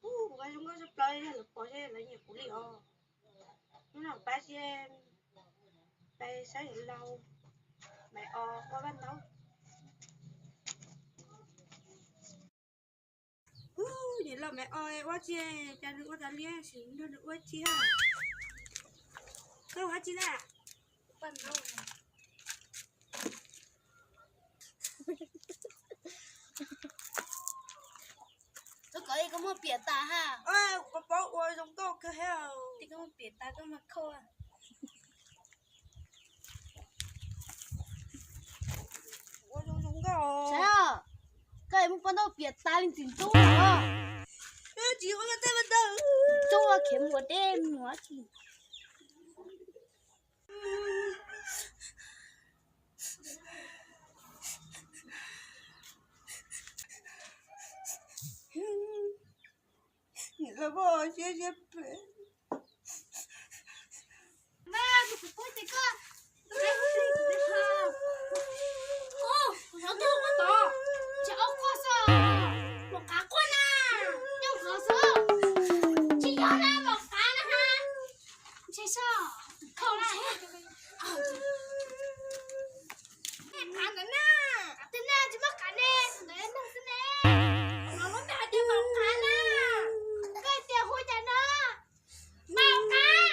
Ub, kuv zoo nkauj tshaj plaws, yog lawv pom seb lawv nyiam kuv li os. Hnub no pab seb, pab saib yawg laus Maiv Os ua vaj ntaub. Ub, yawg laus Maiv Os ua tsi, cas nws ua tas li, sim nrog nws ua tsi ha. Koj ua tsi na? Koj kom koj muab piam tas ha. Koj paub ua zoo nkauj kawg heev. Koj muab piam tas koj mas khauj. Ua zoo zoo nkauj. Saib, koj muab poj ntaub piam tas li ntxim ntxub os. Tsis ua tej ntawd. Tub ua khiav mus ua dej mus tsis. Niam loj, siab siab phem. Tus kuv pub ces koj, kuv xov tuaj koj tod, tsis au koj xwb. Maum qav quaj na, nyob qhov xwb, tsis yog na, maum qav na ha. Ntshe soj, khaum na. Nej qav ntawd na, tej na tsis muaj qav ne, ntawd neeg xwb ne. Los lub npe hais tias maum qav na, koj tias hu cas no? Maum qav.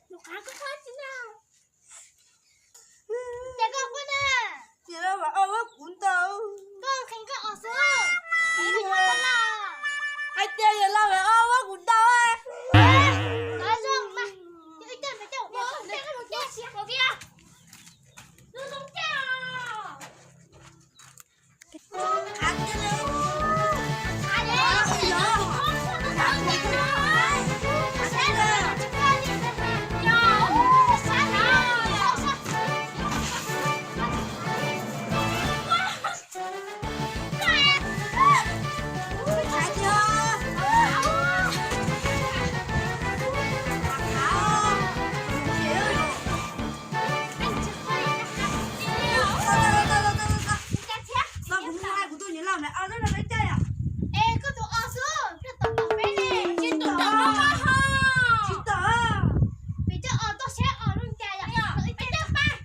Maum qav, koj quaj tsi na? Ces koj quaj na. Ces los mas o, kuv ntau. Koj nqhis koj os xwb. Hais tias yog los mas o, kuv ntau. Koj zoo mas. Koj tus os xwb, koj tom tom peb ne. Tsis tom tom, tsis tom. Peb coj os tuaj saib os lub cas yom. Peb coj pab.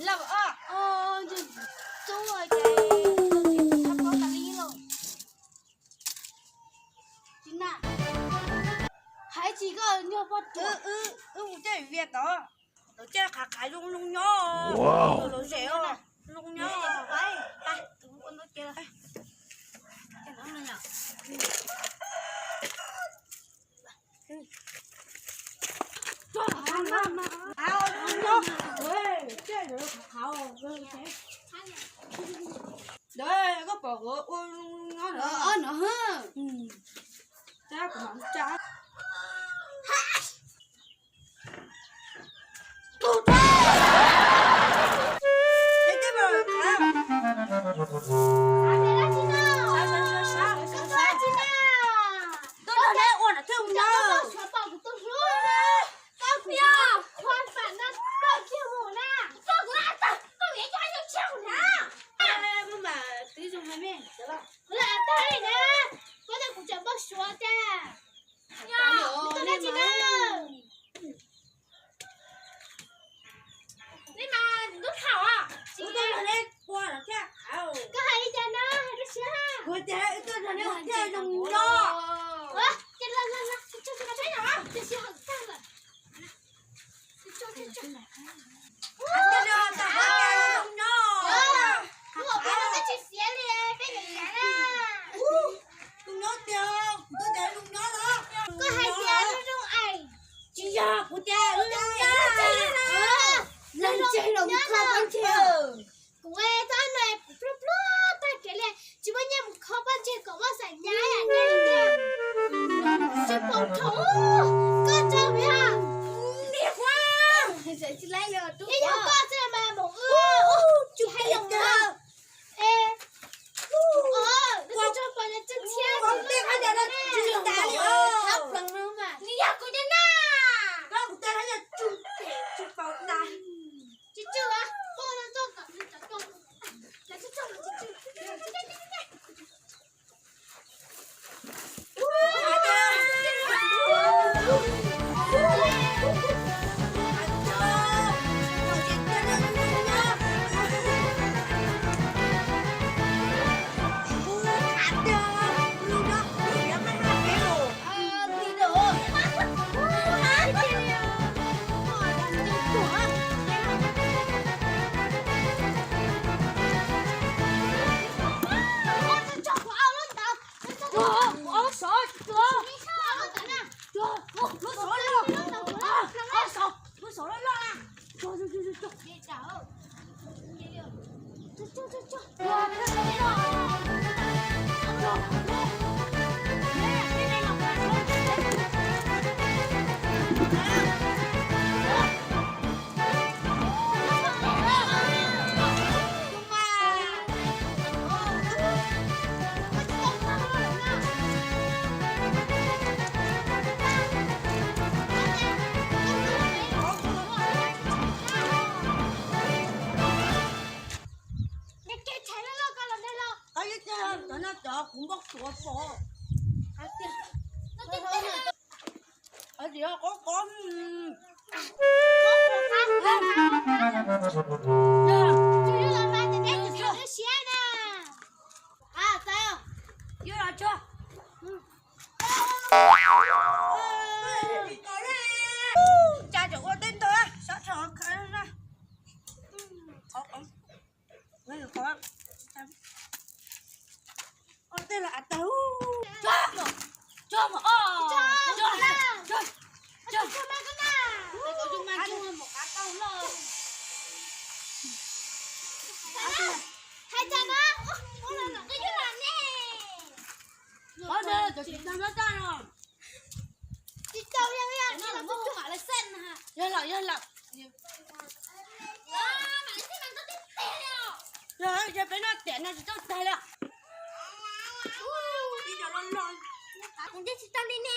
Lauj, o, o, tub, tub, ces tsis tau paub tas li lauj. Tsis na, hais tsis koj nyuag poj ruam. Wb mus caij vias tod, lawv caij qhav qhav zoo zoo nyob. Lawv zem zoo nyob. Ntawd koj pom ua zoo nyob no. Tab kuv mam tsa. Tuaj nrog neb ua nram thiaj mus na. Koj mas twb zoo me me. Kuv lam tag li na, koj cia kuv tseem npau suav tiag. Koj dab tsi na? Nej mas ntub thaum os. Kuv tuaj nrog neb ua nram thiaj. Koj hais li cas no, hais rau siab ha. Kuv tias wb tuaj nrog neb ua thiaj zoo nyob. Ces los los los, tsis tshua tsis tshua tshua tshua tshua tshua. Tus nyob tiag. Cov no cov kuv npoj suav pom. Hais tias qob qob. Yuav los tso. Cas tseem ua tej ntawd sab rhawv khav na. Ua tej los av tag. Hais tias no, tsis tau yog, yog lawm, yog lawm. Yog peb noj tiam no tsis tau tag li. Tsis tau li ne.